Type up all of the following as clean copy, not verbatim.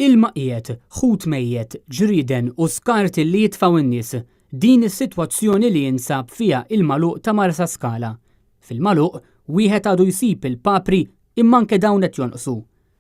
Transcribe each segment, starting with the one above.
Ilma qiegħed, ħut mejjet, ġrieden u skart li jitfgħu n-nies. Din is-sitwazzjoni li jinsab fiha il-magħluq ta' Marsaskala. Fil-magħluq, wieħed għadu jsib il-papri imma anke dawn qed jonqsu.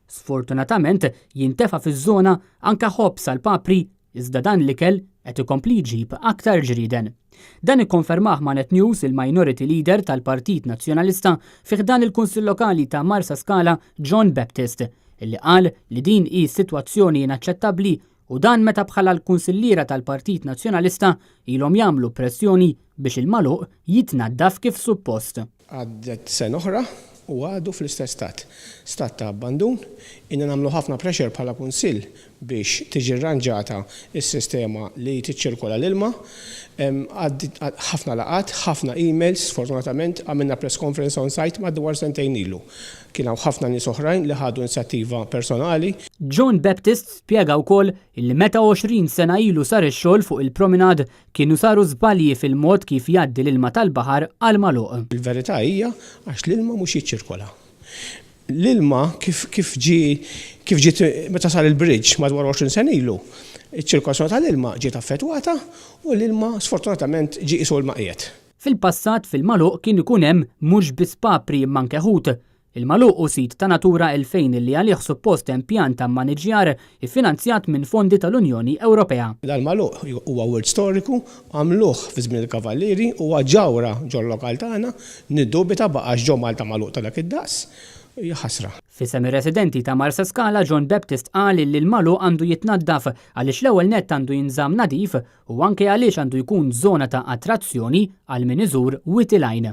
Sfortunatament jintefa' fiż-żona anke ħobż għall-papri iżda dan l-ikel qed ikompli jġib aktar ġrieden. Dan ikkonfermah ma' Net News il-Minority Leader tal-Partit Nazzjonalista fi ħdan il-Kunsill Lokali ta' Marsaskala John Baptist illi qal li din hi sitwazzjoni inaċċettabbli u dan meta bħala l-kunsilliera tal-Partit Nazzjonalista ilhom jagħmlu pressjoni biex il-magħluq jitnaddaf kif suppost. Għaddet sena oħra u għadu fl-istess stat. Stat ta' abbandun. Ilna nagħmlu ħafna pressure bħala Kunsill biex tiġi rranġata s-sistema li tiċċirkola l-ilma. Ħafna laqgħat, ħafna emails, sfortunatament għamilna press conference on site madwar sentejn ilu. Kien hawn ħafna nies oħrajn li ħadu inizjattiva personali. John Baptist spjega wkoll illi meta 20 sena ilu sar ix-xogħol fuq il-promenade kienu saru żbalji fil-mod kif jgħaddi l-ilma tal-baħar għall-magħluq. Il-verità hija għax l-ilma mhux jiċċirkola. L-ilma kif kif ġie kif ġiet meta sar il-bridge madwar 20 sena ilu, iċ-ċirkolazzjoni tal-ilma ġiet affettwata u l-ilma sfortunatament ġie qisu ilma qiegħed. Fil-passat fil-magħluq kien ikun hemm mhux biss papri imma anke ħut. Il-magħluq hu sit ta' Natura 2000 li għalih suppost hemm pjan ta' mmaniġjar iffinanzjat minn fondi tal-Unjoni Ewropea. Dal-magħluq huwa wirt storiku, għamluh fi żmien il-Kavallieri, huwa ġawhra ġol-lokal tagħna, niddubita baqax ġo Malta magħluq ta' dak id-daqs, hija ħasra. F'isem ir-residenti ta' Marsaskala, John Baptist qal li l-magħluq għandu jitnaddaf għaliex l-ewwel nett għandu jinżamm nadif u anke għaliex għandu jkun żona ta' attrazzjoni għal min iżur Wied il-Għajn.